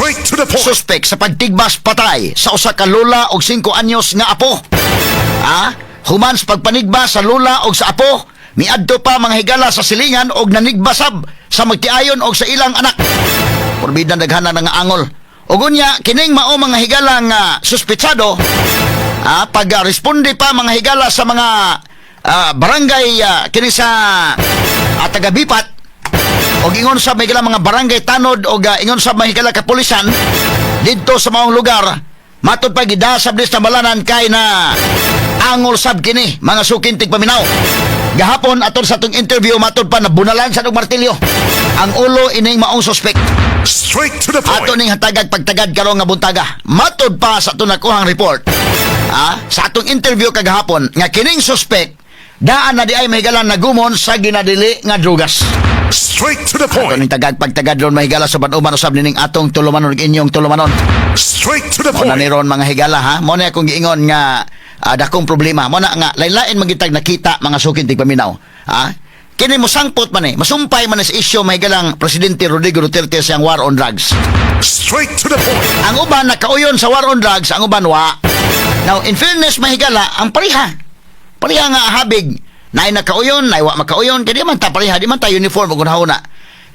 Straight to the point. Suspect sa pagtigbas patay sa usa ka lola og 5 anyos nga apo. Ah, human sa pagpanigba sa lola og sa apo, miadto pa, mga higala, sa silingan og nanigbasab sa magtiayon og sa ilang anak. Porbida daghan na nga angol. Ug unya kining mao, mga higala, nga suspetsado, pag responde pa, mga higala, sa mga barangay kini sa taga-Bipat og ingon sa may mga barangay tanod og ingon sa mga higala kapulisan didto sa maong lugar, matud pa gidasab sa balanan kay na angol sab kini, mga suking tigpaminaw. Gahapon aton sa atong interview, matud pa nabunalan sa og martilyo ang ulo ining maong suspect. Straight to the point. Ato ning hatagag pagtagad karon nga buntaga. Matud pa sa atong nakuhang report, sa atong interview kagahapon, nga kining suspect daan na di ay mahigalan nagumon sa ginadili nga drugas. Straight to the Ato point. ning tagag pagtagad ron, mahigala, sa uban usab nining atong tulumanon ug inyong tulumanon. Straight to the Mo na point. ni ron, mga higala, ha. Mo na akong giingon nga dakong problema. Mo na nga lain-lain magitag nakita, mga suking tigpaminaw. Ha? Kini mo sangpot man eh, masumpay man sa isyu, mahigalang Presidente Rodrigo Duterte siyang war on drugs. Straight to the point. Ang uban nakauyon sa war on drugs, ang uban wa. Now, in fairness, mahigala, ang pareha. Pareha nga habig. Naay nakauyon, naay wa makauyon, kay di man ta pareha, di man ta uniform ug hunahuna.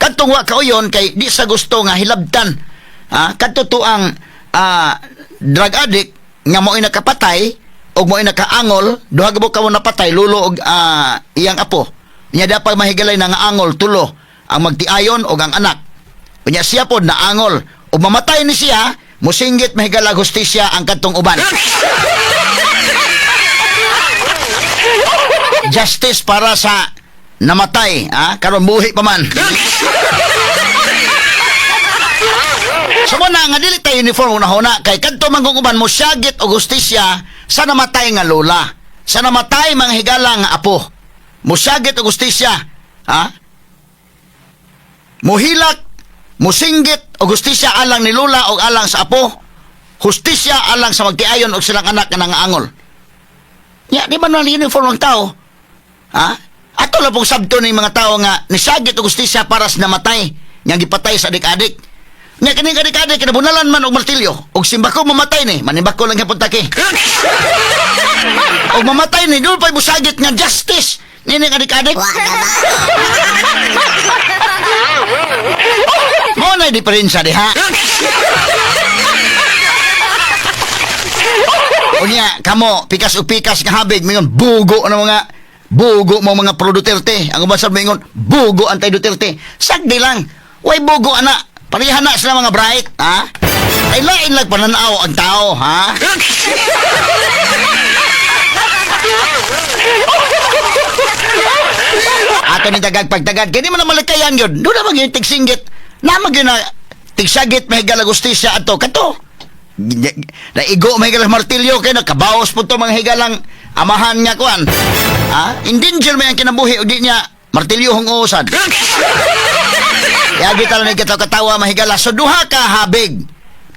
Kadtong wa kauyon kay di sa gusto nga hilabtan. Ha? Kadto to ang drug addict nga mo'y nakapatay ug mo'y nakaangol, duha ka mo napatay, lulo og iyang apo. Nya dapat mahigalay na nga angol tulo ang magtiayon og ang anak. Unya siya pod naangol ug mamatay ni siya, musinggit, mahigala, hustisya ang kadtong uban. Justice para sa namatay, ha? Karon buhi pa man. So mo na nga dili tayo uniform una-una kay kadto man kung uban mo syagit og hustisya sa namatay nga lola, sa namatay, mga higala, nga apo. Musyagit og hustisya, ha? Muhilak, musinggit og hustisya alang ni lola og alang sa apo. Hustisya alang sa magtiayon og silang anak nga nangaangol. Ya, di ba man uniform ang tao? Ha? Ato lang pong sabto ni mga tao nga nisagit og hustisya para sa namatay nga gipatay sa adik-adik. Nga kining adik-adik kinabunalan man og martilyo og simbako mamatay ni, manimbako lang gyapon taki. Og mamatay ni, doon pa'y busagit nga justice nining adik-adik. Mo na diferensya diha. Unya, kamo, pikas o pikas nga habig, mingon, bugo na mga, bugo mo mga pro Duterte. Ang uban sa mingon, bugo anti Duterte. Sagdi lang, way bugo ana. Pareha na sila mga bright, ha? Ay lain lang pananaw ang tao, ha? Ato ni tagag pagtagad, kaya di man na malikayan yun. Doon na magyun tigsinggit. Na magyun na tigsagit mahigala gustisya ato. Kato, naigo mahigala martilyo kay nakabaos po to mga higalang amahan nga kuan. Ha? In danger may ang kinabuhi o di niya martilyo hong uusan. Yagi tala ni kita katawa, mahigala. So duha ka habig.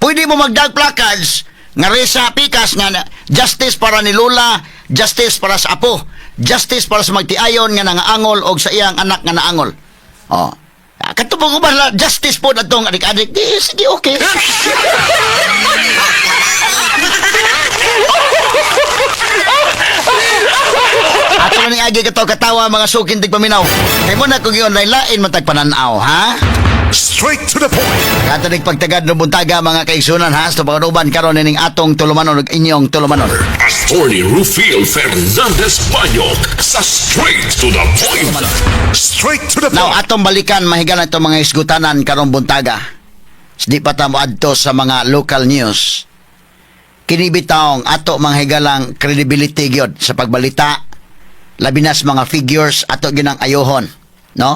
Pwede mo magdag placards nga resa pikas nga justice para ni Lola, justice para sa apo, justice para sa magtiayon nga nangaangol og sa iyang anak nga naangol. Oh. Kato po ba justice po na tong adik-adik? Di, sige, okay. Ato na ni agi kato katawa, mga sukin tigpaminaw. Kay mo na kung yun, lain matag pananaw, ha? Straight to the point. Kato ning pagtagad ng buntaga, mga kaigsunan, ha, sa panganuban karon nining atong tulumanon ug inyong tulumanon. Attorney Rufil Fernandez Banyok sa Straight to the Point. Straight to the Now point. atong balikan, mahigala, itong mga isgutanan karong buntaga. Di pa ta moadto sa mga local news. Kini bitawng ato mga higalang credibility gyud sa pagbalita, labi na sa mga figures ato ginang ayohon, no?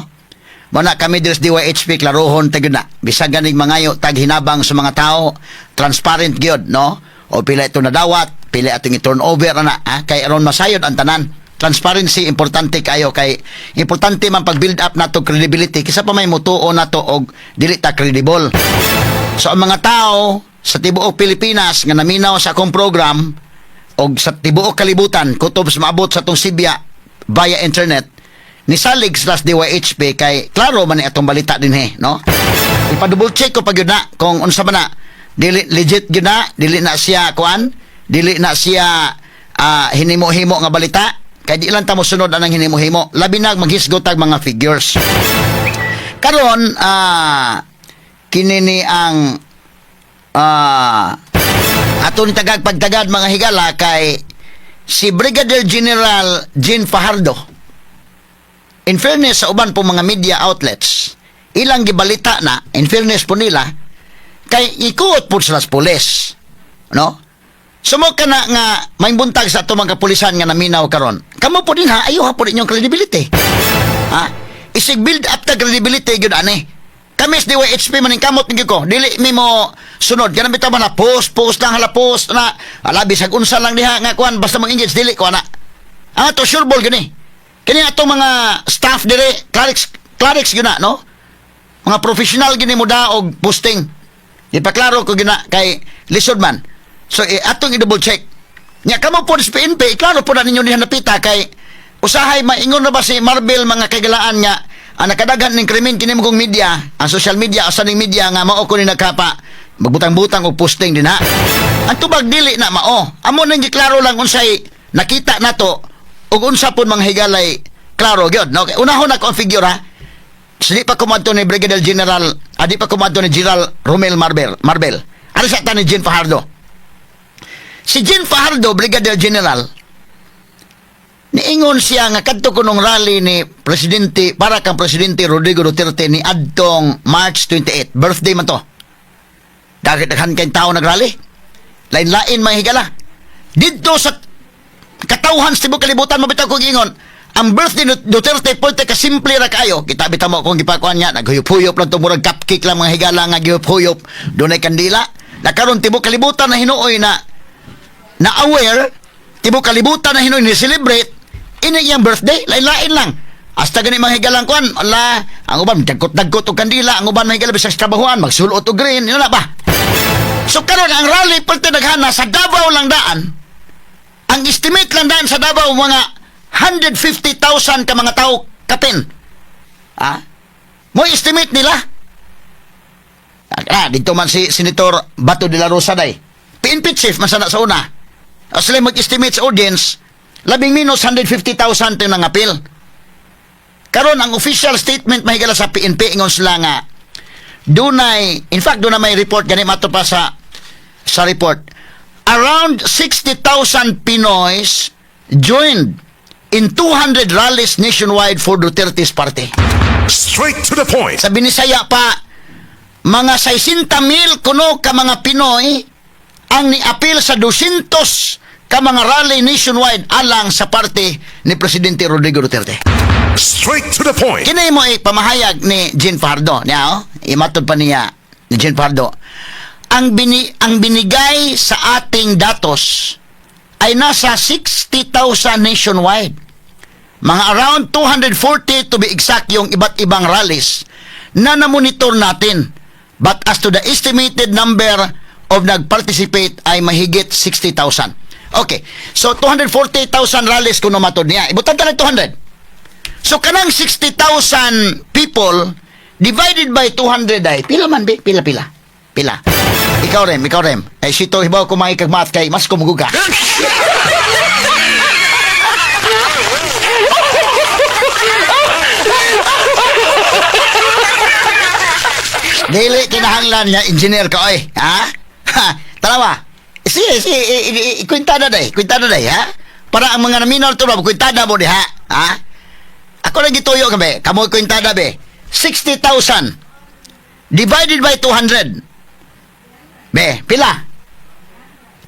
Mo na kami diri sa DYHP, klarohon ta gyud na. Bisag ganing mangayo tag hinabang sa mga tao, transparent gyud, no? O pila ito nadawat, pila atong i-turn over ana, ha? Kay aron masayod ang tanan. Transparency importante kayo kay importante man pag build up nato credibility kaysa pa may mutuo nato og dili ta credible. So ang mga tao sa tibuok Pilipinas nga naminaw sa akong program og sa tibuok kalibutan kutob sa maabot sa atong Sibya via internet, nisalig sila sa DYHP kay klaro man ni atong balita dinhi, no? Ipa-double check ko pag yun na kung unsa man na dili legit gyud na, dili na siya kuan, dili na siya hinimo-himo nga balita kay di lang ta mosunod anang hinimo-himo, labi na maghisgot tag mga figures. Karon kini ni ang ato ni tagag pagtagad, mga higala, kay si Brigadier General Jean Fajardo, in fairness sa uban po mga media outlets, ilang gibalita na, in fairness po nila, kay ikuot po sila sa pulis. No? Sumo ka na nga may buntag sa ato mga kapulisan nga naminaw karon. Kamo po din ha, ayuha po din yung credibility. Ha? Isig build up ta credibility gyud ani. Kami sa DYHP maning kamot gyud ko. Dili mi mo sunod kanang bitaw man na post post lang, hala, post na ala, bisag unsa lang diha nga kuan, basta mag-engage, dili ko ana. Ang ato sure ball gani. Kini ato mga staff dire, clerics clerics gyud na, no? Mga professional gini mo og posting. Ipaklaro ko gina kay lisod man. So atong i-double check. Nya kamo po sa PNP, iklaro po na ninyo niya napita kay usahay maingon na ba si Marvel, mga kagalaan, nga ang nakadaghan ning krimen kini mong media, ang social media, asa ning media nga mao ko ni nagkapa magbutang-butang og posting din ha. Ang tubag dili na mao. Amo nang giklaro lang unsay nakita nato ug unsa pud, mga higalay, klaro gyud. No? Okay. Unahon ako ang figure ha. So, di pa kumadto ni Brigadier General, di pa kumadto ni General Romel Marbel. Marbel. Ano sa ta ni Jean Fajardo? Si Jean Fajardo, Brigadier General, niingon siya nga kadto kunong rally ni Presidente, para kang Presidente Rodrigo Duterte ni adtong March 28, birthday man to. Daghan daghan kay tao nagrally. Lain-lain, mga higala. Didto sa katawhan sa tibuok kalibutan, mabitaw kong ingon. Ang birthday ni Duterte pulte ka simple ra kaayo. Kita bitaw mo kung gipakuan niya, naghuyop-huyop lang to, murag cupcake lang, mga higala, nga gihuyop-huyop. Dunay kandila. Nakaron tibuok kalibutan na hinuoy na na aware, tibuok kalibutan na hinuoy ni celebrate ini iyang birthday, lain-lain lang. Hasta gani, mga higalang kuan, ala, ang uban dagkot-dagkot og kandila, ang uban, mga higala, bisag sa trabahuan magsulot og green, yun na ba? So karon ang rally pulte daghana sa Davao lang daan. Ang estimate lang daan sa Davao, mga 150,000 ka mga tao kapin. Ah? Mo estimate nila. Ah, dito man si Senator Bato de la Rosa day. PNP chief man sana sa una. Sila mag-estimate sa audience, labing minus 150,000 ito yung nangapil. Karon ang official statement, mahigala, sa PNP, ingon sila nga dunay, in fact dunay may report gani mato pa sa report, around 60,000 Pinoys joined in 200 rallies nationwide for Duterte's party. Straight to the point. Sa Binisaya pa, mga 60 mil kuno ka mga Pinoy ang niapil sa 200 ka mga rally nationwide alang sa party ni Presidente Rodrigo Duterte. Straight to the point. Kini mo pamahayag ni Jean Fajardo niya, oh, imatod pa niya ni Jean Fajardo. Ang binigay sa ating datos ay nasa 60,000 nationwide. Mga around 240 to be exact yung iba't ibang rallies na namonitor natin. But as to the estimated number of nag-participate ay mahigit 60,000. Okay. So 240,000 rallies kuno matod niya. Ibutan ta lang 200. So kanang 60,000 people divided by 200 ay pila man be? Pila pila. Pila. Ikaw rem, ikaw rem. Eh sito hibaw ko maikag math kay mas kumugo ka. Dili kinahanglan nga engineer ka oy, ha? Ha, tanawa. Sige, sige, kwenta na day, kwenta na day, ha? Para ang mga naminaw to ba, kwenta na mo di ha? Ha? Ako lang gituyo kami, kamo kwenta na be. 60,000 divided by 200. Be, pila?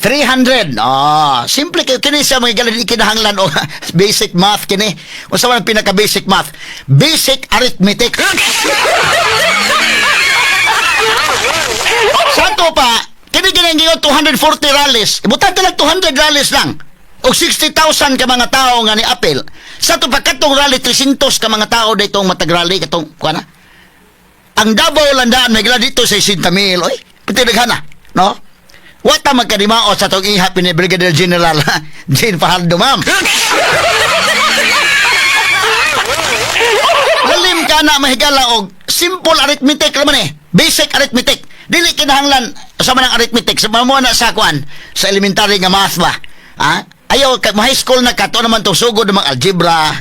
300. Oh, simple kayo kini sa mga galing kinahanglan o basic math kini. Unsa man ang pinaka basic math? Basic arithmetic. Sa ato pa, kini kini ang 240 rallies. Ibutan ta lang 200 rallies lang. Og 60,000 ka mga tao nga ni apil. Sa ato pa katong rally 300 ka mga tao daytong matag rally katong kuan na. Ang Davao landaan may dito sa 60 mil. Oy, pati daghana, no? Wata magkadimaot sa atong ihap ni Brigadier General Jane Fajardo, ma'am. Lalim ka na, mahigala, og simple arithmetic naman eh. Basic arithmetic. Dili kinahanglan sa manang arithmetic sa mo na sa kuan sa elementary nga math ba. Ha? Ayaw ka high school na ka to naman to sugod ng mga algebra,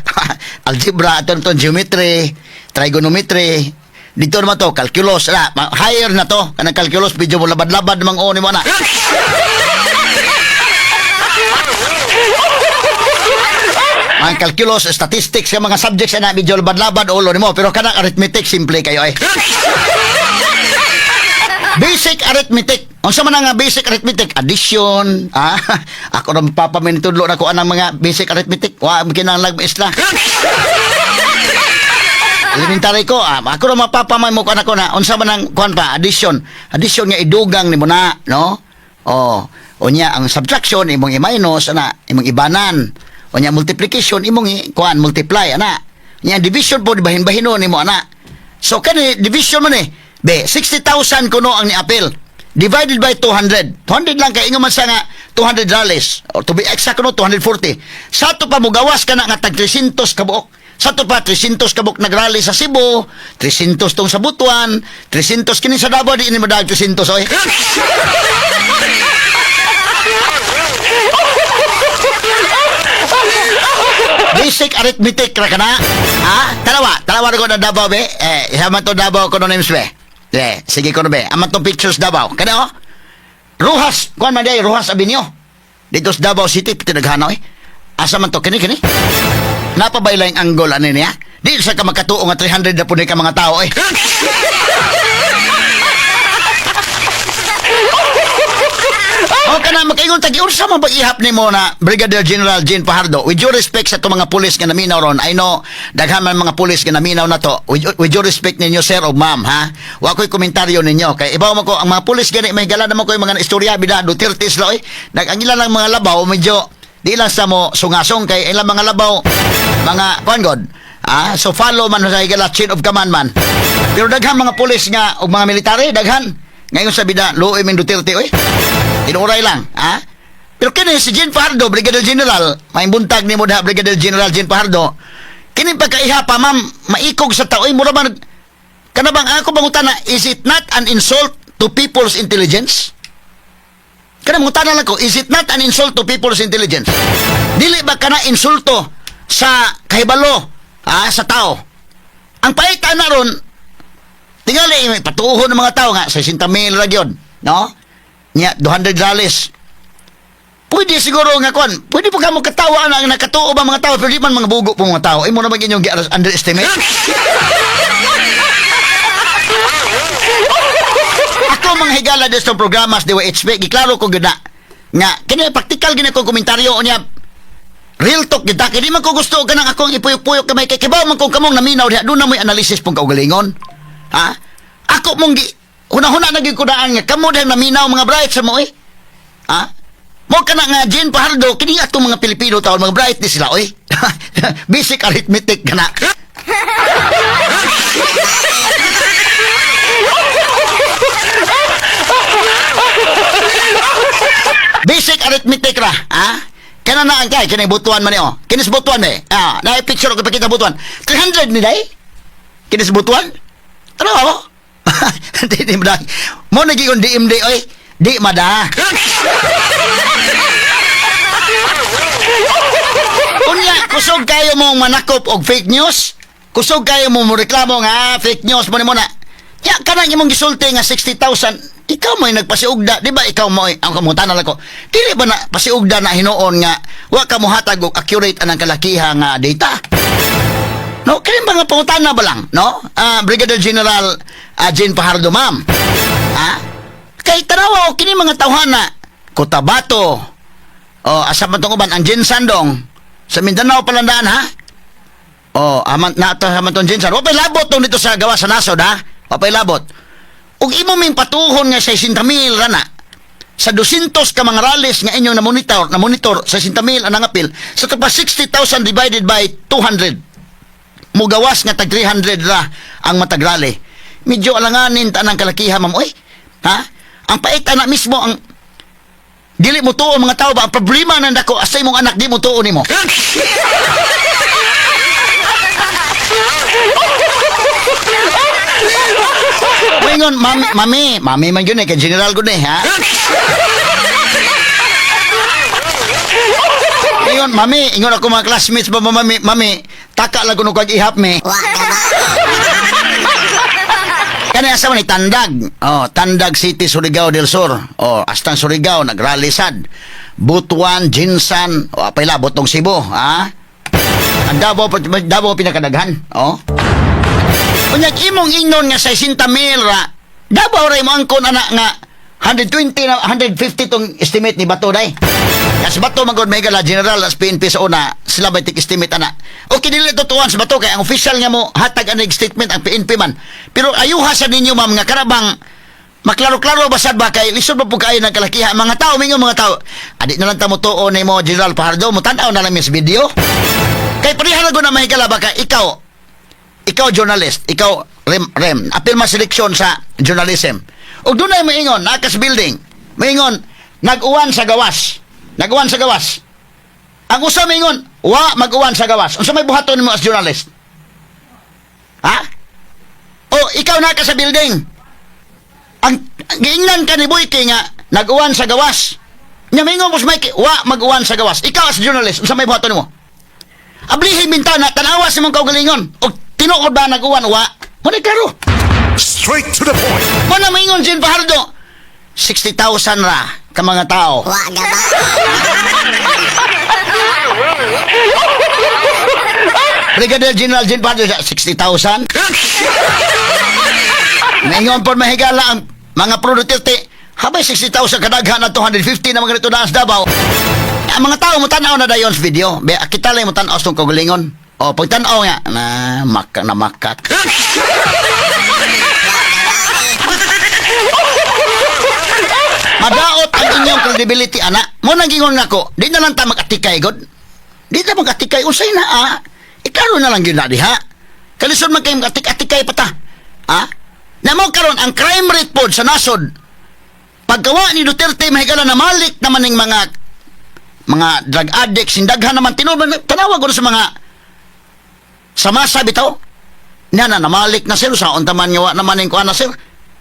algebra ato to geometry, trigonometry. Dito naman to calculus, ala, higher na to kanang calculus medyo mo labad-labad namang o nimo na. Ang calculus, statistics, yung mga subjects na medyo labad-labad ulo nimo, pero kanang arithmetic simple kayo eh. Basic arithmetic. Unsa man ang basic arithmetic? Addition. Ah, ako ra papaminitudlo na ko anang mga basic arithmetic. Wa kinahanglan maestra. Elementary ko, ah, ako ra mapapamay mo kuan ako na unsa man ang kuan pa addition. Addition nga idugang nimo na, no? Oh, unya ang subtraction imong i-minus ana, imong ibanan. Unya multiplication imong kuan multiply ana. Nya division po bahin-bahinon nimo ana. So kani division man eh. Be, 60,000 kuno ang ni-appeal. Divided by 200. 200 lang kay ingon man sa nga 200 dollars. Or to be exact kuno 240. Sa ato pa mugawas ka na nga tag 300 ka buok. Sa ato pa 300 ka buok nagrally sa Cebu, 300 tong sa Butuan, 300 kini sa Davao di ini madag 300 oy. Basic arithmetic ra kana. Ha? Tanawa, tanawa ko na Davao be. Eh, isa man to Davao kuno names be. Eh, sige kuno be. Aman tong pictures Davao. Kana oh. Rojas, kuan man day Rojas Avenue. Dito sa Davao City pinaghanaw eh. Asa man to kini kini? Napabayla yung angle ani niya. Di sa ka makatuo nga 300 na pud ka mga tao eh. O kana makaingon tagi unsa man ba ihap nimo na Brigadier General Jean Fajardo? With due respect sa itong mga pulis nga naminaw ron, I know daghan man mga pulis nga naminaw na to. With due respect ninyo sir o ma'am ha. Wa ko'y komentaryo ninyo kay ibaw man ko ang mga pulis gani may gala naman ko yung mga istorya bida Duterte sila oy. Nag ang ilang lang mga labaw medyo di lang sa mo sungasong kay ilang mga labaw mga kuan god. Ah, so follow man sa higala chain of command man. Pero daghan mga pulis nga og mga military daghan. Ngayon sa bida luoy min Duterte oy. Tinuray lang, ha? Pero kini si Jean Fajardo, Brigadier General, may buntag nimo diha Brigadier General Jean Fajardo. Kini pagkaiha pa ma'am, maikog sa tao, mura man kana bang ako bangutana, is it not an insult to people's intelligence? Kana mangutana lang ko, is it not an insult to people's intelligence? Dili ba kana insulto sa kahibalo, ha, sa tao? Ang pait na ron, tingali may patuhon ng mga tao nga 60 mil ra gyud, no? Nya 200 dollars. Pwede siguro nga kon, pwede po ka mo katawa na ang nakatuo ba mga tao pero di man mga bugo po mga tao. Imo naman inyong gi-underestimate. Ako mga higala sa programa sa DYHP, giklaro ko gyud na nga kini praktikal gid ko komentaryo unya real talk gyud ta. Kay di man ko gusto kanang akong ipuyok-puyok kamay kay kibaw man kung kamong naminaw diha doon na mo'y analysis pong kaugalingon. Ha? Ako mong gi huna-huna na gyud ko daan nga kamo dahil naminaw mga bright sa mo eh. Ha? Mo kana nga Jean Fajardo kini atong mga Pilipino taon mga bright ni sila oy. Basic arithmetic kana. Basic arithmetic ra, ha? Kana na ang kay kini butuan man ni oh. Kini sa butuan eh. Ah, na picture ko pakita butuan. 300 ni day. Kini sa butuan. Ano ako? Di di mada. Mo nagi yung DMD oy. Di mada. Unya, kusog kayo mong manakop og fake news? Kusog kayo mo reklamo nga ah, fake news mo ni mo na. Ya kanang imong gisulti nga 60,000, ikaw mo'y nagpasiugda, di ba ikaw mo'y ang kamutan na ko. Dili ba na pasiugda na hinuon nga wa ka mohatag og accurate anang kalakiha nga data? No, kini mga pangutana ba lang, no? Ah, Brigadier General Jean Fajardo, ma'am. Ha? Kay tanawa o kini mga tawhana, Cotabato, o asa man tong uban ang Jin Sandong sa Mindanao palandaan ha? O aman na to aman tong Jinsan. Wa pay labot tong dito sa gawa sa nasod ha. Wa pay labot. Ug imo ming patuhon nga 60,000 rana sa 200 ka mga rallies nga inyong na monitor 60,000 ang nangapil sa pa 60,000 divided by 200 mugawas nga tag 300 ra ang matag rally. Medyo alanganin ta ang kalakiha ma'am oy. Ha? Ang pait ana mismo ang dili mo tuo mga tao ba ang problema nang dako asa imong anak di mo tuo nimo. Moingon, mami, mami, mami man yun eh, kay general gud eh, ha? Ingon, mami, ingon ako mga classmates ba, mami, mami, taka lang kuno kag ihap me. Kani asa man ni Tandag. Oh, Tandag City, Surigao del Sur. Oh, astang Surigao nagrally sad. Butuan, Jinsan, oh, apay la Butong Cebu, ha? Ang Davao, Davao pinakadaghan, oh. Unyag imong ingnon nga 60 mil ra. Davao ra imo angkon ana nga 120 na 150 tong estimate ni Bato day. Kas Bato man gud may gala general as PNP sa una, sila ba tik estimate ana. Okay dili tutuan sa Bato kay ang official nga mo hatag anig statement ang PNP man. Pero ayuha sa ninyo ma'am nga karabang maklaro-klaro basad ba kay lisod ba po kaayo ng kalakiha mga tao mingon mga tao. Adi na lang ta mo tuo nimo General Fajardo, mo tan-aw na lang mi sa video. Kay pareha na gud na mahigala ba kay ikaw ikaw journalist, ikaw rem, rem apil ma seleksyon sa journalism. Ug dunay moingon, nakas building, moingon nag-uwan sa gawas. Nag-uwan sa gawas. Ang usa moingon, wa mag-uwan sa gawas. Unsa may buhaton nimo as journalist? Ha? O ikaw na ka sa building. Ang ang giingnan ka ni Boyke nga nag-uwan sa gawas. Nya moingon mo sa Mike, wa mag-uwan sa gawas. Ikaw as journalist, unsa may buhaton nimo? Ablihin bintana, tanawa sa mong kaugalingon. O tinuod ba nag-uwan wa? Mo na klaro. Straight to the point. Mo na maingon sin Fajardo. 60,000 ra ka mga tao. Brigadier General Jean Fajardo, 60,000. Maingon po mahigala ang mga pro Duterte. Habay 60,000 kadaghan na 250 na mga ganito na sa Davao. Ang mga tao mo tanaw na dayon sa video. Be, kita lang mo tanaw sa itong kaugalingon. O, pag tanaw nga, na, maka, na makak. Madaot ang inyong credibility, ana. Mo nang gingon nako, di na lang ta mag-atikay, god. Di ta mag-atikay, unsay na, ah. Iklaro na lang yun na diha. Kalisod man kayo mag-atik-atikay pa ta. Ha? Na mo karon ang crime rate pod sa nasod. Paggawa ni Duterte, mahigala na malik naman ng mga drug addicts, sindaghan naman, tinuod tanawag ko na sa mga samasa bitaw. Na na, namalik na sir, sa unta man nga wa naman yung kuha na sir.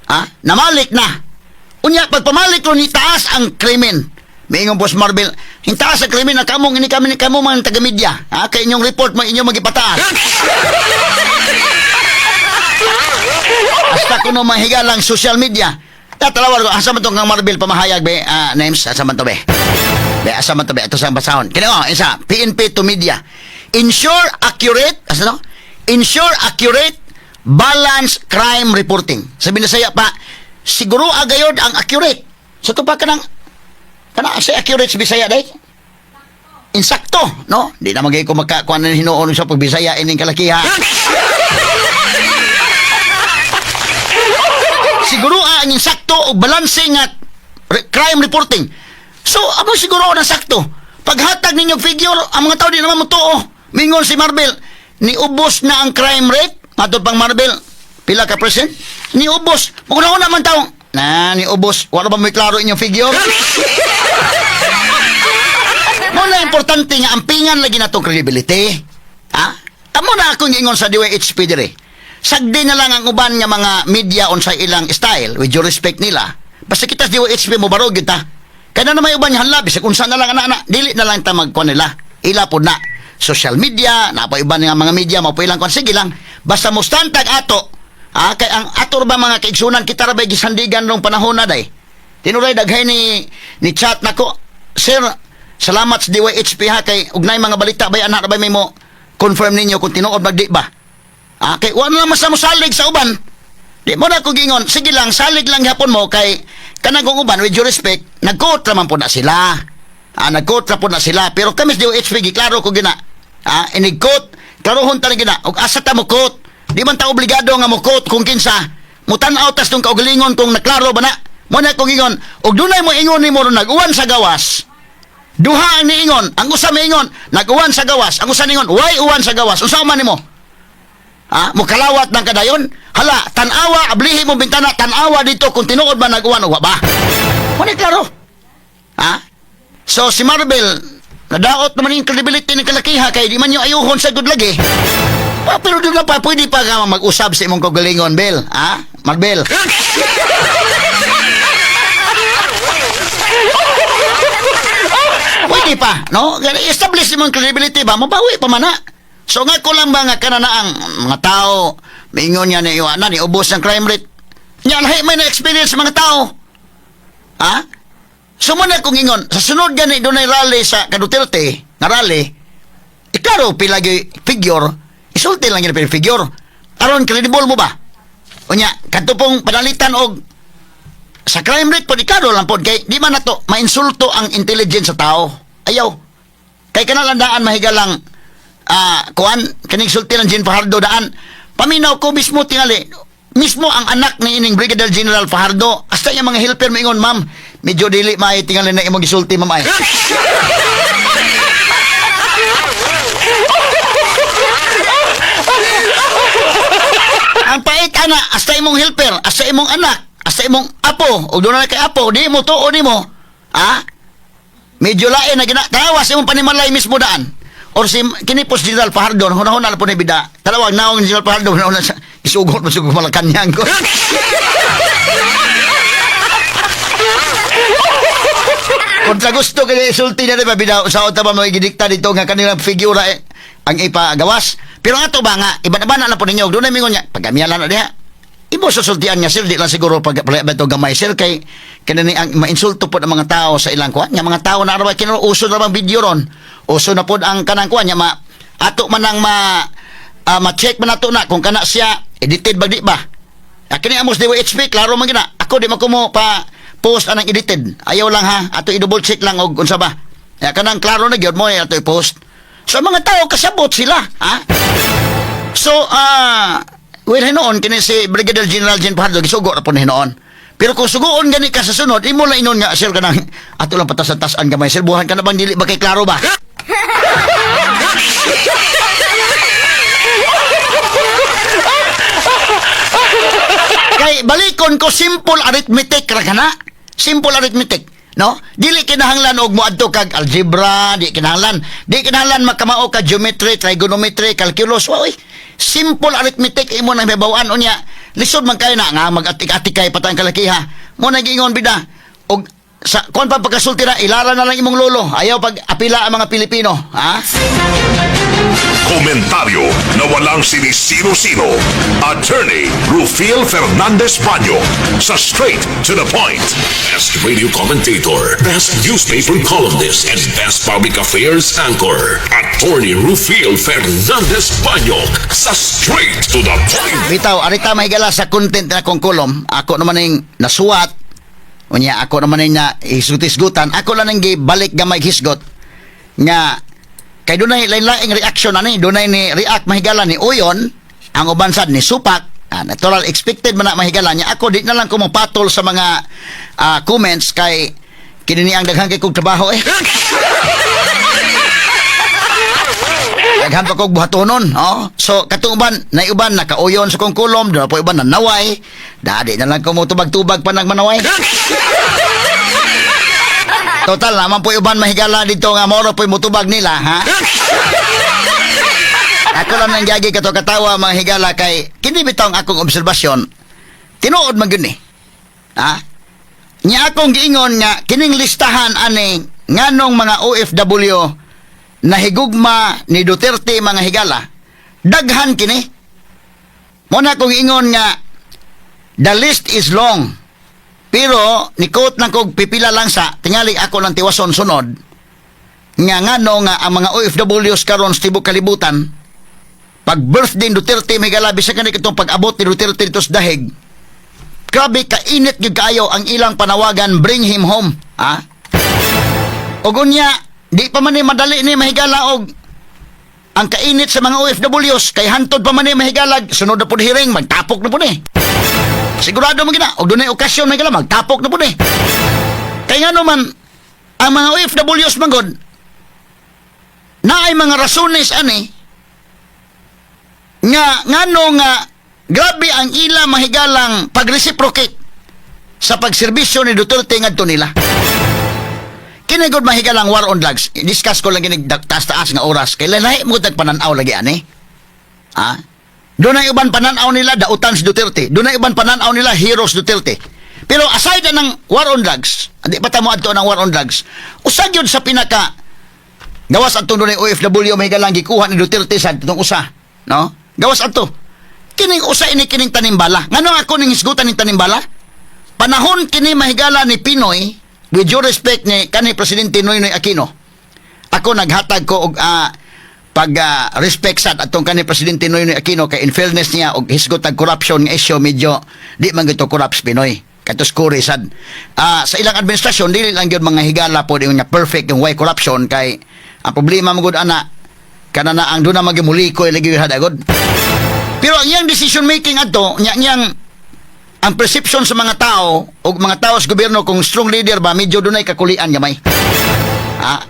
Ha? Namalik na. Unya, pagpamalik ko ni taas ang krimen. Miingon Boss Marvel, hintaas ang krimen na kamong ini kami ni kamo mga taga-media. Ha? Kay inyong report mo inyong magipataas. Hasta kuno mahigalang social media. Tatalawar ko, asa man tong kang Marvel pamahayag be, ah, names, asa man to be? Be, asa man to be? Ito sa basahon. Kini oh, isa, PNP to media. Ensure accurate, asa to? Ensure accurate balance crime reporting. Sabi na saya pa, siguro agayod ang accurate. Sa to pa kanang kana sa accurate sa Bisaya day? Insakto, no? Di na magay ko makakuan ng hinuon sa pagbisaya ining kalakiha. Siguro ang insakto o balancing at crime reporting. So, amo siguro na sakto. Paghatag ninyo figure, ang mga tao di naman mo tuo. Mingon si Marvel, niubos na ang crime rate. Matod pang Marvel, pila ka percent? Niubos. Mukuna man tao. Na, niubos. Wala ba may klaro inyong figure? Mo na importante nga ampingan lagi na tong credibility. Ha? Amo na akong ingon sa DYHP dire. Sagdi na lang ang uban nga mga media on sa ilang style with your respect nila. Basta kita sa DYHP mo barog gyud ta. Kaya na may uban nga hanla bisag unsa na lang ana ana dili na lang ta magkuan nila. Ila pod na social media, na pa uban nga mga media mo ilang kuan sige lang. Basta mo tag ato. Ha? Kay ang ato ra ba mga kaigsunan kita ra ba gisandigan rong panahon na day. Tinuray daghay ni chat nako. Sir, salamat sa DYHP ha kay ugnay mga balita bay anak ra bay may mo confirm ninyo kung tinuod ba di ba. Ah, kay wa na naman sa mosalig sa uban. Di mo na ko gingon, sige lang salig lang gyapon mo kay kanang kung uban with due respect, nag-quote ra man po na sila. Ah, nag-quote ra po na sila pero kami sa DYHP giklaro ko gina. Ah, inig-quote, klarohon ta gina og asa ta mo quote. Di man ta obligado nga mo quote kung kinsa. Mutan-aw tas tong kaugalingon kung naklaro ba na. Mo na ko gingon, og dunay mo ingon nimo ron nag-uwan sa gawas. Duha ang niingon, ang usa miingon, nag-uwan sa gawas, ang usa niingon, why uwan sa gawas? Unsa man nimo? Ha? Mukalawat ng kadayon? Hala, tanawa, ablihi mo bintana, tanawa dito kung tinuod ba nag-uwan o wa ba? Wala klaro. Ha? So si Marvel, nadaot naman yung credibility ng kalakiha kay di man yung ayuhon sa good lagi. Pa, pero doon na pa, pwede pa ka mag-usab sa imong kagalingon, Bel. Ha? Marbel. Pwede pa, no? Establish imong credibility ba? Mabawi pa man na. So nga ko lang ba nga kanana ang mga tao, mingon niya ni Iwana, ni ubos ng crime rate. Nya lahi may na-experience sa mga tao. Ha? So mo na kung ingon, sa sunod gani dunay rally sa ka Duterte, nga rally, iklaro pila gyud figure, isulti lang yun pila figure. Aron credible mo ba? Unya, kadto pong panalitan og sa crime rate pod, iklaro lang pod kay di man nato mainsulto ang intelligence sa tao. Ayaw. Kay kanalandaan mahigalang kuan kining sulti ng Jean Fajardo daan. Paminaw ko mismo, tingali mismo ang anak ni ining Brigadier General Fajardo, hasta yung mga helper moingon, "Ma'am, medyo dili may tingali na imong gisulti, ma'am, ay." Ang pait ana, hasta imong helper, hasta imong anak, hasta imong apo, o doon na kay apo, di mo tuo nimo. Ha? Medyo lain na gina, tanawa sa imong panimalay mismo daan. Or si kini po si General Fajardo, hunahuna na po ni bida. Talawag naong ni General Fajardo, hunahuna sa isugot mo sugod Malacanang ko. Kontra gusto kay isulti na di ba bida sa ba mga gidikta dito nga kanilang figura eh, ang ipagawas. Pero nga to ba nga iba-iba na lang po ninyo. Doon na mingon niya pagamiala na diha. Imo susultian niya, sir, di lang siguro pag ba ito gamay, sir, kay kanani ang mainsulto po ng mga tao sa ilang kuan nga mga tao na araw kino uso na bang video ron. Uso na pod ang kanang kuan niya ma ato man ang ma ma-check man nato na kung kana siya edited ba di ba. Kini amos DYHP, klaro man gina. Ako di man ko mo pa post anang edited. Ayaw lang ha, ato i-double check lang og unsa ba. Ya kanang klaro na gyud mo ato i-post. So mga tao kasabot sila, ha? So well, hinuon kini si Brigadier General Jean Fajardo gisugo ra pud hinuon. Pero kung suguon gani ka sa sunod, imo lang inon nga, "Sir, kanang ato lang patasan-tasan gamay, sir, buhan ka na bang dili ba kay klaro ba?" Kay balikon ko, simple arithmetic ra kana. Simple arithmetic, no? Dili kinahanglan og moadto kag algebra, di kinahanglan. Di kinahanglan makamao ka geometry, trigonometry, calculus. Oy, simple arithmetic imo nang mahibaw-an unya. Lisod man kay na nga mag-atik-atik kay patang kalakiha. Mo na giingon bida og sa kuan pa pagkasulti na ilara na lang imong lolo. Ayaw pag apila ang mga Pilipino, ha? Komentaryo na walang sinisino-sino. Attorney Rufil Fernandez Baño sa Straight to the Point. Best radio commentator, best newspaper columnist, and best public affairs anchor. Attorney Rufil Fernandez Banyok sa Straight to the Point. Bitaw, arita mahigala sa content na akong kolom, ako naman ning nasuwat, unya ako naman ning na hisgot-hisgutan, ako lang nang gibalik gamay hisgot, nga kay dunay lain-laing reaction ani, dunay ni react mahigala ni Uyon, ang uban sad ni Supak, natural expected man na mahigala niya. Ako di na lang ko mopatol sa mga comments kay kini ni ang daghan kay kog trabaho eh. Daghan pa kog buhatonon, oh. So katong uban, naiuban nakauyon sa kong kulom, doon po uban nanaway. Dadi na lang ko mo tubag-tubag pa nagmanaway. Total naman po uban mahigala dito nga moro po mutubag nila, ha? Ako lang nang gagi kato katawa mga higala kay kini bitaw ang akong obserbasyon. Tinuod man gyud ni. Ha? Nya akong giingon nga kining listahan ani nganong mga OFW nahigugma ni Duterte mga higala. Daghan kini. Mo na akong ingon nga the list is long. Pero ni quote lang kog pipila lang sa tingali ako lang tiwason sunod nga ngano nga ang mga OFWs karon sa tibok kalibutan pag birthday ni Duterte may bisan kani kitong pag-abot ni Duterte dito sa dahig, grabe kainit gyud kaayo ang ilang panawagan, "Bring him home," ha? Og unya di pa man ni madali ni mahigala og ang kainit sa mga OFWs kay hantod pa man ni mahigalag sunod na pud hearing, magtapok na pud ni, sigurado man gina og dunay okasyon mahigala, magtapok na pud ni. Kay ngano man ang mga OFWs man gud naay mga rasones ani nga ngano nga grabe ang ila mahigalang pag-reciprocate sa pagserbisyo ni Duterte ngadto nila. Kini gud mahigalang war on drugs. Discuss ko lang kini taas-taas nga oras kay lahi mo tag pananaw lagi ani. Ha? Dunay uban pananaw nila dautan si Duterte. Dunay uban pananaw nila heroes Duterte. Pero aside na ng war on drugs, di pa ta mo adto ng war on drugs. Usa gyud sa pinaka gawas adto dunay OFW, may galang gikuha ni Duterte sa atong usa, no? Gawas adto. Kining usa ini, kining tanimbala. Ngano ako ning hisgutan ning tanimbala? Panahon kini, mahigala, ni PNoy, with due respect ni kani Presidente Noynoy Aquino. Ako naghatag ko og pag respect sa atong kani Presidente Noynoy Aquino kay in fairness niya og hisgot og corruption nga issue, medyo di man gito corrupt si PNoy. Katos kuri sad. Sa ilang administrasyon, dili lang gyud, mga higala, po nga perfect yung way corruption kay ang problema mo gud ana kana na ang duna magimulikoy lagi hadagod. Pero ang iyang decision making adto nya niyang ang perception sa mga tao o mga tao sa gobyerno kung strong leader ba, medyo dunay kakulian gamay.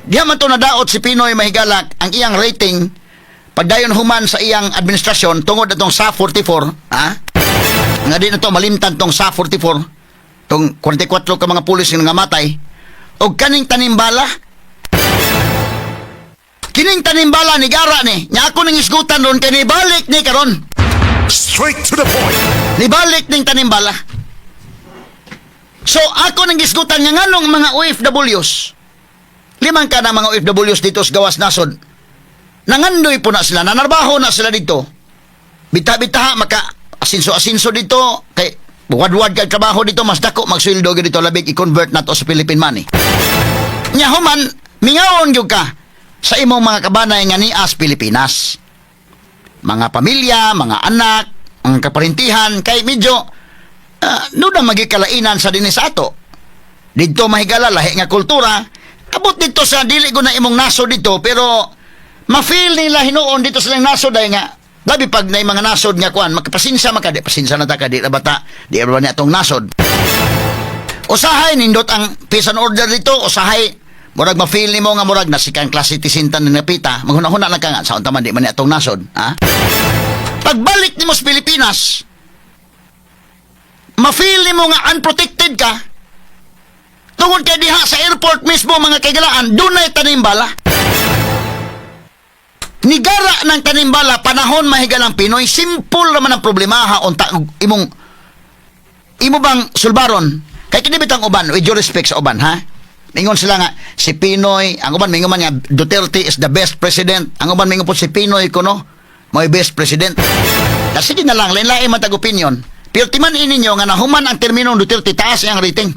Diha man to nadaot si PNoy, mahigala, ang iyang rating pagdayon human sa iyang administrasyon tungod atong sa 44, ha? Nga di na to malimtan tong sa 44, tong 44 ka mga pulis nga nangamatay og kaning tanimbala. Kining tanimbala ni gara ni nya ako ning isgutan ron kay nibalik ni karon. Straight to the point. Nibalik ning tanimbala. So ako nang gisgutan nga nganong mga OFWs, limang ka na mga OFWs dito sa gawas nasod, nangandoy po na sila, nanarbaho na sila dito. Bita-bita maka asinso-asinso dito kay wadwad kag trabaho dito, mas dako magsweldo gyud dito labig i-convert nato sa Philippine money. Nya human mingawon gyud ka sa imong mga kabanay nga nias Pilipinas. Mga pamilya, mga anak, ang kaparintihan kay medyo no na magikalainan sa dinhi sa ato. Didto, mahigala, lahi nga kultura. Abot dito sa dili ko na imong nasod dito, pero ma-feel nila hinuon dito sa ilang nasod ay nga labi pag na mga nasod nga kuan makapasensya maka di pasensya na ta ka di ra bata di ra ba niya atong nasod. Usahay nindot ang peace and order dito, usahay murag ma-feel nimo nga murag na second class citizen tan napita, maghuna-huna lang ka nga sa unta man di man ni atong nasod, ha? Pagbalik nimo sa Pilipinas, ma-feel nimo nga unprotected ka tungod kay diha sa airport mismo, mga kaigalaan, dunay tanimbala. Nigara ng tanimbala panahon, mahigalang, PNoy. Simple naman ang problema ha, unta imong imo bang sulbaron kay kini bitang uban, with due respect sa uban ha, mingon sila nga si PNoy, ang uban mingon man nga Duterte is the best president, ang uban mingon po si PNoy kuno mo'y best president. Da sige na lang, lain-lain man tag opinion, pero timan ninyo nga nahuman ang terminong Duterte, taas ang rating.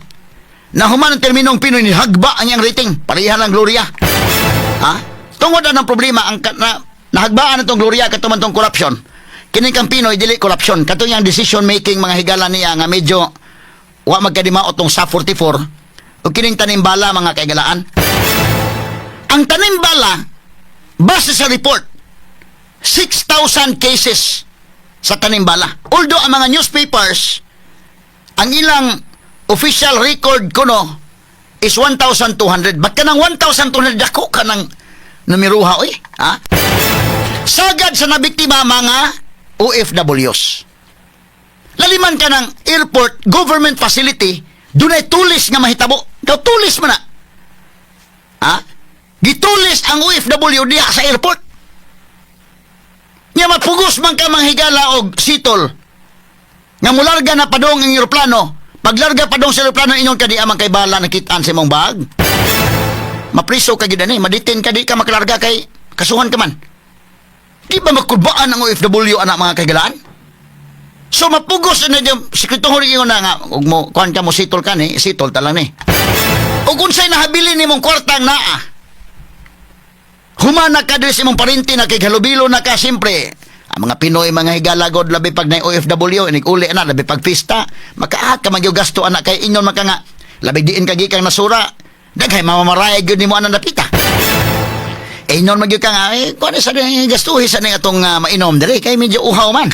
Nahuman ang terminong PNoy, ni hagba ang iyang rating, pareha lang gloria ha. Tungod ang problema ang na, nahagbaan itong gloria kato man tong corruption. Kining kang PNoy dili corruption, katong iyang decision making, mga higala, niya nga medyo wa magkadimaot tong sa 44 ug kining tanimbala, mga kaigalaan. Ang tanimbala, base sa report, 6,000 cases sa tanimbala. Although ang mga newspapers, ang ilang official record kuno is 1,200. Ba't ka ng 1,200? Dako ka ng numeruha, oy? Ha? Sagad sa nabiktima mga OFWs. Laliman ka ng airport, government facility, dunay tulis nga mahitabo. Daw tulis mo na. Ha? Gitulis ang OFW diha sa airport. Nya mapugos man ka, manghigala, og sitol. Nga mularga na padong ang eroplano. Paglarga padong sa eroplano, ingon ka di amang kay bala nakitaan sa imong bag. Mapriso ka gid ani, ma-detain ka, di ka makalarga kay kasuhan ka man. Di ba makulbaan ang OFW anak, mga kaigalaan? So mapugos na yung sekreto ingon na nga ug mo kuan ka mo sitol ka ni, sitol ta lang ni. Ug unsay nahabilin nimong kwartang naa? Humana ka diri sa imong parinti na kay halubilo na ka, siyempre. Ang mga Pinoy, mga higalagod, labi pag na OFW, inig uli na, labi pag pista, makaat ka magyog gasto anak kay ingon man ka nga, labi diin ka gikang nasura, daghay mamamarayag yun nimo anang napita. Eh, ingon magyud ka nga, eh, kuan sa ning gastuhi sa ning atong mainom diri kay medyo uhaw man.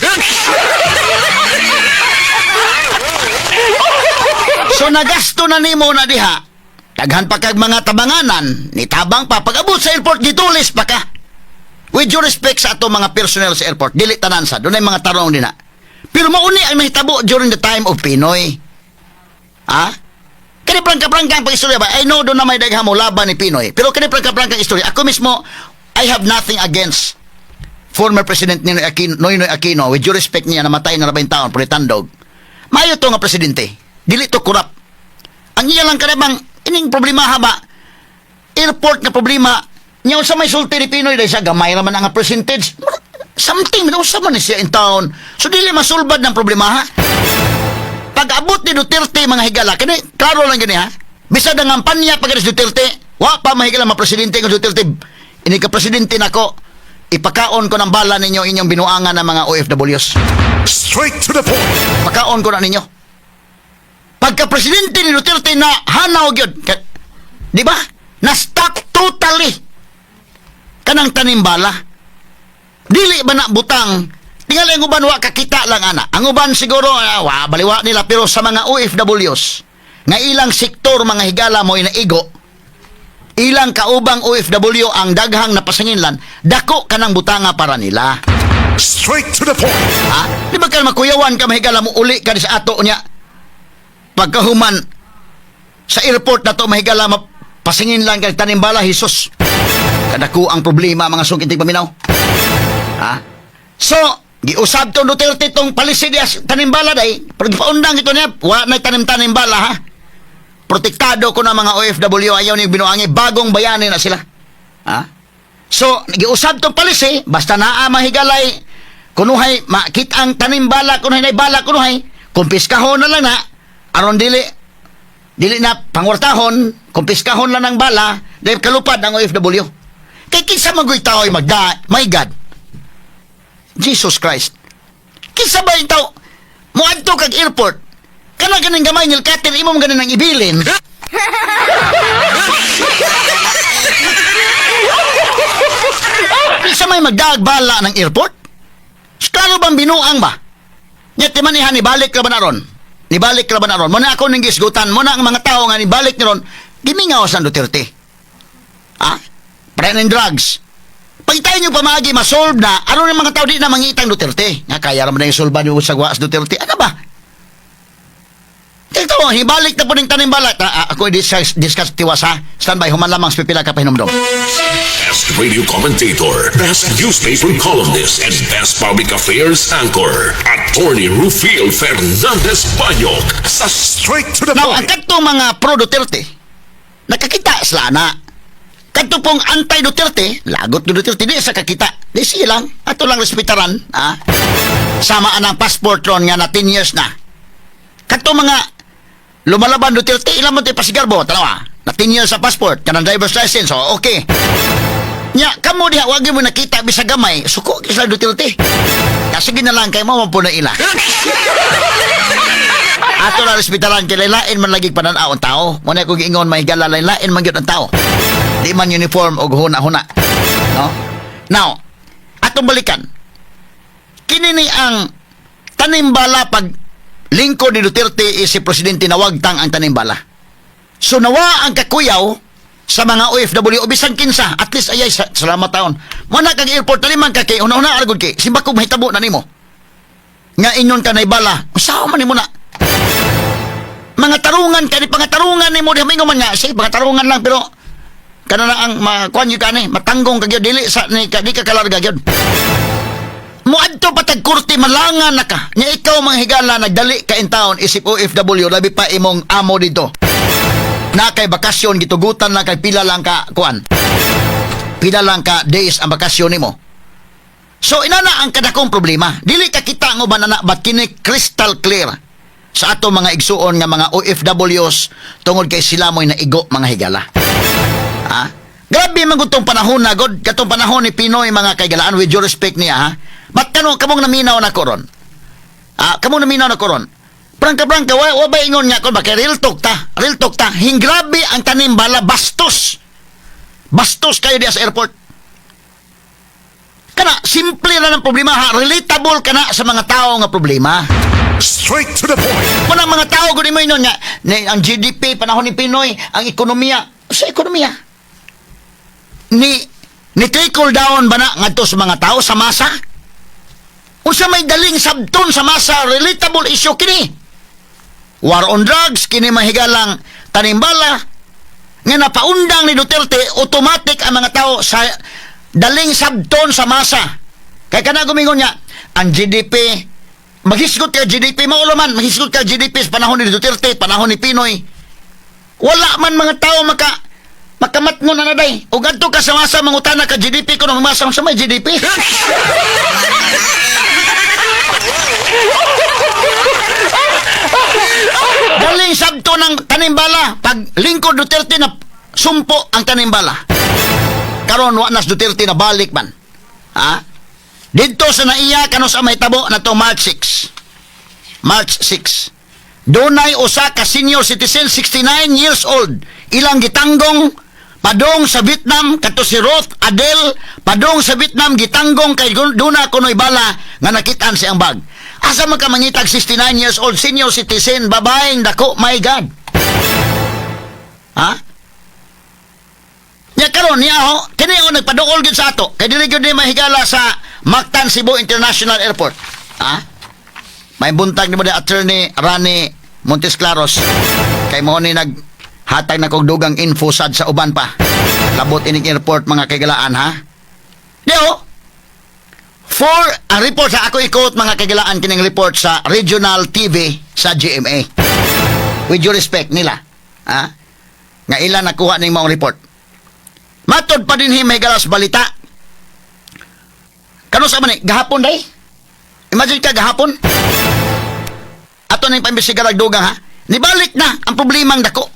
So nagasto na nimo na diha. Daghan pa kag mga tabanganan, ni tabang pa pag-abot sa airport, gitulis pa ka. With due respect sa ato mga personnel sa airport, dili tanan sa, dunay mga tarong din na. Pero mauni ang nahitabo during the time of PNoy. Ha? Kani prangka-prangka ang pag-istorya ba? I know doon na may daghan mo laban ni PNoy. Pero kani prangka-prangka ang istorya. Ako mismo, I have nothing against Former President Ninoy Aquino, Noynoy Aquino, with due respect niya, namatay na 10 taon, tandog. Maayo to nga presidente. Dili to corrupt. Ang iya lang kanabang, ining problema ha ba, airport nga problema, niya unsa may sulti ni PNoy dahil sa gamay raman ang percentage. Something, unsa man ni siya in town. So dili masulbad ng problema ha. Pag abot ni Duterte, mga higala, kani klaro lang gani ha. Bisag ang kampanya pag si Duterte, wa pa, mahigala, ma-presidente ng Duterte. Ini ka presidente nako, ipakaon ko ng bala ninyo inyong binuangan ng mga OFWs. Straight to the point. Pakaon ko na ninyo. Pagka presidente ni Duterte na hanaw gyud, di ba? Na stop totally kanang tanimbala. Dili ba na butang? Tingali ang uban wa kakita lang ana. Ang uban siguro wa baliwa nila, pero sa mga OFWs nga ilang sektor, mga higala, mo inaigo ilang kaubang OFW ang daghang napasanginlan, dako kanang butanga para nila. Straight to the point. Ha? Di ba ka makuyawan ka, mahigala, mo uli ka di sa ato niya? Pagkahuman sa airport na to, mahigala, pasingin lang kay tanimbala, Jesus. Kadako ang problema, mga sungkiting paminaw. Ha? So, giusab to Duterte tong palisi diya sa tanimbala day. Pero gipaundang ito niya, wa na tanim-tanim bala ha. Protektado ko na mga OFW, ayaw ni binuangi, bagong bayani na sila. Ha? So, giusab tong palisi, basta naa, mahigalay, kunuhay, makita ang tanimbala, kunuhay na bala, kunuhay, kumpiskahon na lang na, aron dili na pangwartahon, kumpiskahon lang ng bala, dahil kalupad ang OFW. Kay kinsa man tao ay magda, my God, Jesus Christ. Kinsa ba yung tao, muadto kag airport, kana ganing gamay nail cutter, imo man ganin ang ibilin. Kinsa may magdaag bala ng airport? Klaro bang binuang ba? Nya ti manihan nibalik ra ba na ron? Nibalik ra ba na ron? Muna ako ning gisgutan, muna ang mga tao nga nibalik ni ron, gimingaw sa Duterte. Ah? Pre drugs. Pag tayo nyo pamagi, masolve na, aron ng mga tao di na mangitang Duterte. Nga kaya raman na yung solve niyo sa gwas Duterte. Ano ba? Ito, hibalik na po ng tanimbala. Ah, ako discuss tiwas ha. Stand by, human lamang sa pipila ka pahinumdom. Best radio commentator, best newspaper columnist, and best public affairs anchor, Attorney Rufil Fernandez Banyok sa Straight to the Now, ang point. kadtong mga pro-Duterte, nakakita sila na. Kadto pong anti-Duterte, lagot ni Duterte, di sa kakita. Di siya lang. Ato lang respetaran. Ah. Sama ang passport ron nga na 10 years na. Kadto mga lumalaban Duterte, ilan mo ito pasigarbo? Tanawa, na 10 years sa passport, kanang driver's license, oh, okay. Nya, kamo diha, wag mo nakita bisag gamay, suko sila Duterte. Kasi sige na lang, kay mo po na ila. Ato na respetaran kay lain man lagi pananaw ang tao. Mo na ko giingon, may gala, lain man gyud ang tao. Di man uniform og huna-huna. No? Now, atong balikan. Kini ni ang tanimbala pag lingkod ni Duterte is si presidente, nawagtang ang tanimbala. So nawa ang kakuyaw sa mga OFW o bisan kinsa, at least ayay salamat taon. Mo na kag airport taliman ka kay una-una aragod kay simba ko mahitabo na nimo. Nga inyon ka bala, usaha man nimo na. Mga tarungan kani pangatarungan nimo di mingo man nga say pangatarungan lang, pero kana na ang makuan gyud kani matanggong ka gyud, dili sa ni ka, di ka kalarga gyud. Muadto pa tag korte, malangan na ka. Nya ikaw, mga higala, nagdali ka in town isip OFW, labi pa imong amo dito. Na kay bakasyon, gitugutan na kay pila lang ka kuan. Pila lang ka days ang bakasyon nimo. So inana ang kadakong problema. Dili ka kita ang uban ana, but kini crystal clear sa ato mga igsuon nga mga OFWs tungod kay sila mo'y naigo, mga higala. Ha? Grabe man gud tong panahon na god, katong panahon ni PNoy, mga kaigalaan, with due respect niya ha. But kano kamong naminaw na koron? Ah, kamong naminaw na koron. Prangka prangka wa ba ingon nga kon ba kay real talk ta. Real talk ta. Hinggrabe ang tanimbala, bastos. Bastos kayo diya sa airport. Kana simple na ng problema ha, relatable kana sa mga tao nga problema. Straight to the point. Kung mga tao gud mo ingon nga ni, ang GDP panahon ni PNoy, ang ekonomiya, sa ekonomiya. Ni trickle down ba na ngadto sa mga tao sa masa? Unsa may daling sabton sa masa, relatable issue kini. War on drugs kini, mahigalang tanimbala nga napaundang ni Duterte, automatic ang mga tao sa daling sabton sa masa. Kay kana gumingon niya, ang GDP, maghisgot ka GDP, mao man, maghisgot ka GDP sa panahon ni Duterte, panahon ni PNoy. Wala man mga tao makamatngon na na day. O gadto ka sa masa, mangutana ka GDP ko nung masa sa may GDP. Galing sabto ng tanimbala, pag lingkod Duterte na sumpo ang tanimbala. Karon wa nas Duterte na balik man. Ha? Didto sa naiya kano sa may tabo na to March 6. March 6. Dunay usa ka senior citizen, 69 years old, ilang gitanggong padong sa Vietnam. Kato si Ruth Adel, padong sa Vietnam, gitanggong kay duna kunoy bala nga nakitaan siyang bag. Asa man ka mangitag 69 years old senior citizen, babaeng dako, my God? Ha? Nya karon niya ho, kini ho nagpaduol gyud sa ato kay dili gyud ni mahigala sa Mactan Cebu International Airport. Ha? May buntag ni mo di Attorney Rani Montesclaros kay mo ni naghatag na kog dugang info sad sa uban pa. Labot ining airport, mga kaigalaan, ha. Di ho. For ang report sa ako i-quote, mga kaigalaan, kining report sa Regional TV sa GMA. With due respect nila. Ha? Nga ila nakuha ning maong report. Matod pa din may galas balita. Kano sa man ni gahapon day? Imagine ka, gahapon. Ato na yung paimbestigar og dugang, ha. Nibalik na ang problemang dako.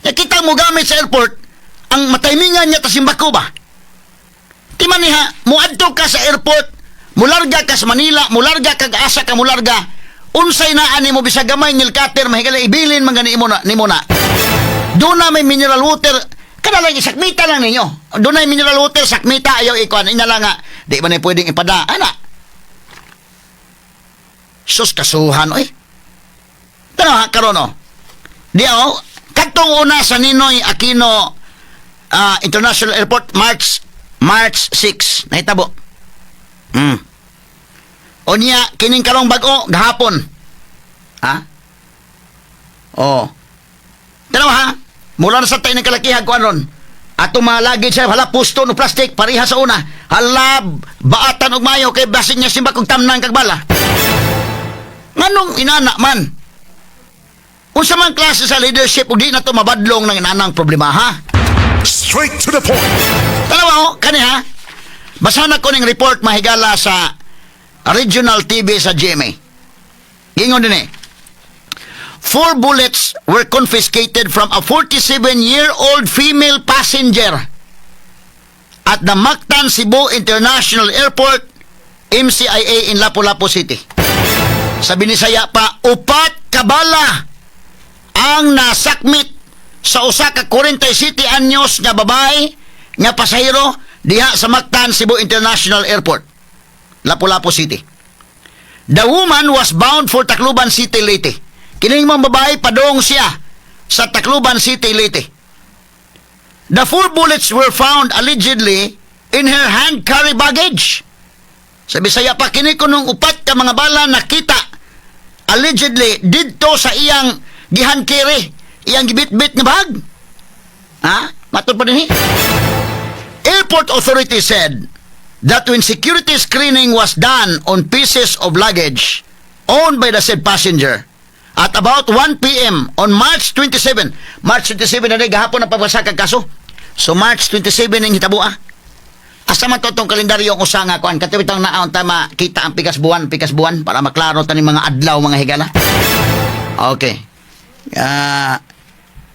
Nakita mo gamit sa airport, ang mataymingan niya ta simbako ba? Di man niya, muadto ka sa airport, mularga ka sa Manila, mularga ka asa ka mularga, unsay na ani mo bisag gamay nail cutter, mahigala ibilin man gani imo na nimo na. Doon na may mineral water, kada lang isakmita lang ninyo. Doon na may mineral water, sakmita ayaw ikuan. Ina lang nga, di ba na pwedeng ipada? Ana. Sus, kasuhan, oy. Tanaw ha, karon oh. Di oh, kadtong una sa Ninoy Aquino International Airport, March 6, nahitabo. Unya kining karong bag-o gahapon. Ha? Oh. Tanaw ha. Mula na sa tayo ng kalakihag ko aron. Ato mga luggage siya, hala, pusto no plastic, pareha sa una. Hala, baatan og mayo kay basin niya simba kog tamnan kag bala. Nganong inana man? Unsa man klase sa leadership ug di na to mabadlong ng inanang problema, ha? Straight to the point. Tanawa ho, kani ha. Basa na ko ning report, mahigala, sa Regional TV sa GMA. Gingon din eh. Four bullets were confiscated from a 47-year-old female passenger at the Mactan Cebu International Airport, MCIA, in Lapu-Lapu City. Sa Binisaya pa, upat kabala ang nasakmit sa usa ka 47 anyos nga babae nga pasahero diha sa Mactan Cebu International Airport, Lapu-Lapu City. The woman was bound for Tacloban City, Leyte. Kining mga babae, padong siya sa Tacloban City, Leyte. The four bullets were found allegedly in her hand carry baggage. Sa Bisaya pa, kini kunong upat ka mga bala nakita allegedly didto sa iyang gi-hand carry, iyang gibitbit nga bag. Ha? Matod pa din eh. Airport authority said that when security screening was done on pieces of luggage owned by the said passenger at about 1 p.m. on March 27, March 27 na rin, gahapon na pagbasa kag kaso. So March 27 ning hitabo ah. Asa man to tong kalendaryo ko sa nga kuan katawitang naon ta makita ang pikas buwan para maklaro ta ni mga adlaw, mga higala. Okay. Ah,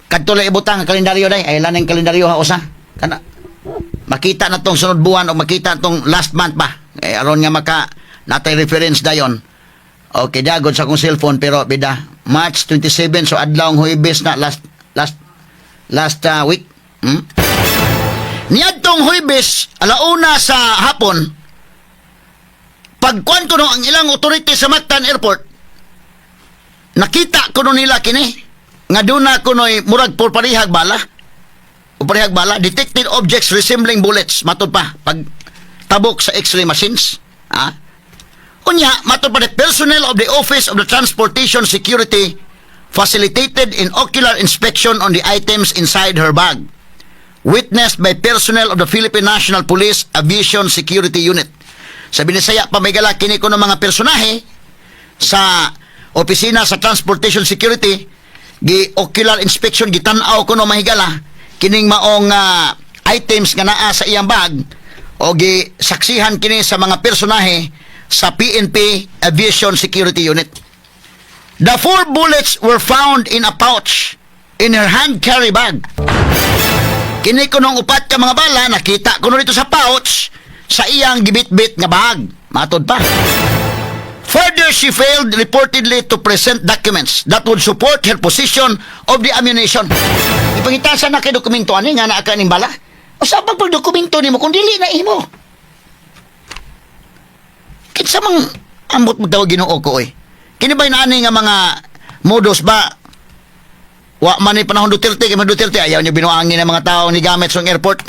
kadto lang ibutang ang kalendaryo day. Ay lang ang kalendaryo ha usa. Kana makita na tong sunod buwan o makita tong last month ba. Eh aron nga maka natay reference dayon. Okay, dagod sa akong cellphone pero bida March 27, so adlaw ang Huwebes na last last last week. Niadtong Huwebes, alauna sa hapon, pagkuan ko no ang ilang authority sa Mactan Airport, nakita ko no nila kini nga duna kuno'y murag por parihag bala. O parihag bala, detected objects resembling bullets, matod pa, pag tabok sa X-ray machines. Ha? Unya, matod pa, the personnel of the Office of the Transportation Security facilitated in ocular inspection on the items inside her bag, witnessed by personnel of the Philippine National Police Aviation Security Unit. Sa Binisaya pa, mga kini kuno mga personahe sa opisina sa Transportation Security gi ocular inspection, gitan-aw kuno, mahigala, kining maong items nga naa sa iyang bag o gi saksihan kini sa mga personahe sa PNP Aviation Security Unit. The four bullets were found in a pouch in her hand carry bag. Kini kunong upat ka mga bala nakita kuno dito sa pouch sa iyang gibit-bit nga bag. Matod pa. Further, she failed reportedly to present documents that would support her possession of the ammunition. Ipangita sa na kay dokumento ani nga naa ka ning bala. Usa pag pagdokumento nimo kung dili na imo? Kinsa mang ambot mo daw, Ginoo ko oy. Kini ba naani nga mga modus ba? Wa man ni panahon Duterte, kay man Duterte ayaw niyo binuangin ang mga tao ni gamit sa airport.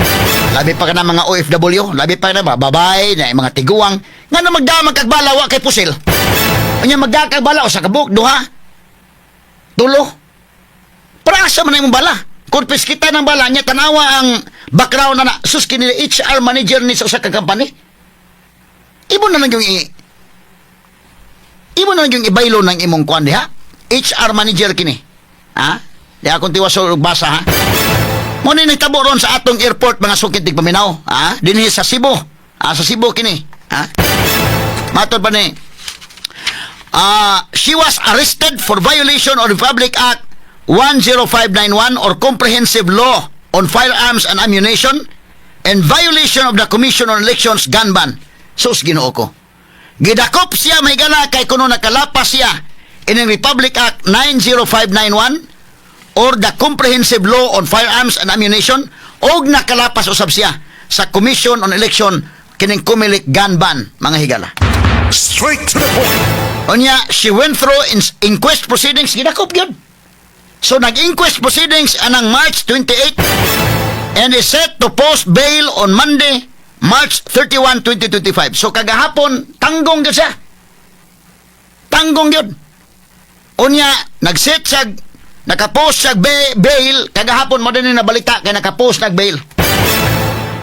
Labi pa ka na mga OFW, labi pa ka na ba, babae, na mga tiguang. Nga na magdamag kag bala, wa kay pusil. Unya magdamag kag bala, usa ka buok, duha. Tulo. Para asa man na imong bala? Kung kita ng bala niya, tanawa ang background na na, sus, kini HR manager ni sa usa ka company. Imo na lang yung ibaylo ng imong kuan diha. HR manager kini. Ha? Di akong tiwas og basa ha. Mo ni nagtabo ron sa atong airport, mga sukit paminaw, ha? Dinhi sa Cebu. Ah, sa Cebu kini, ha? Matod pa ni, she was arrested for violation of Republic Act 10591 or Comprehensive Law on Firearms and Ammunition and violation of the Commission on Elections gun ban. Sus, Ginoo ko. Gidakop siya, mahigala, kay kuno nakalapas siya ining Republic Act 90591 or the Comprehensive Law on Firearms and Ammunition og nakalapas usab siya sa Commission on Election kining COMELEC gun ban, mga higala. Straight to the point. Unya, she went through inquest proceedings, gidakop gyud. So nag-inquest proceedings anang March 28 and is set to post bail on Monday, March 31, 2025. So kagahapon, tanggong gyud siya. Tanggong gyud. Unya, nag-set siya, nakapost siya bail, kagahapon mo din nabalita kay nakapost nag bail.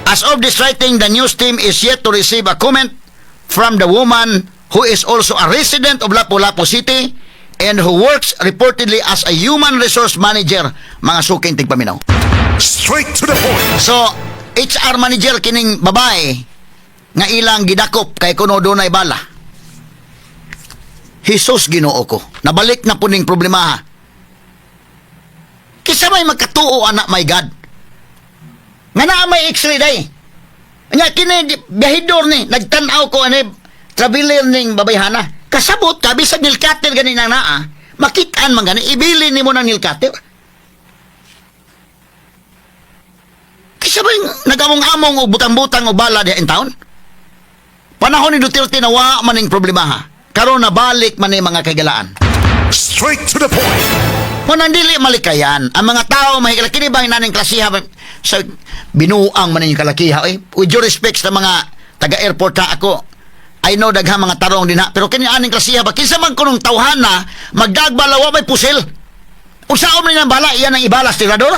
As of this writing, the news team is yet to receive a comment from the woman who is also a resident of Lapu-Lapu City and who works reportedly as a human resource manager, mga suking tigpaminaw. Straight to the point. So, HR manager kining babae nga ilang gidakop kay kuno dunay bala. Jesus, Ginoo ko. Nabalik na po ning problema ha. Kinsa may magkatuo ana, my God? Nga naa may x-ray day. Nya kini biyahidor ni nagtan-aw ko ani traveler ning babayhana. Kasabot ka bisag nail cutter gani na naa, makitaan man gani ibili nimo ng nail cutter. Kinsa ba yung nagamong-among og butang-butang og bala diha in town? Panahon ni Duterte na wa man ning problema ha. Karon nabalik man ni, mga kaigalaan. Straight to the point. Kung dili malikayan, ang mga tao mahigala kini bang naning klasiha sa binuang man ninyo kalakiha eh. With due respect sa mga taga-airport ha, ako I know daghang mga tarong din ha, pero kini aning klasiha ba, kinsa man kunong tawhana magdagbala wa may pusil? Unsaon man ang bala, iyan ang ibala sa tirador?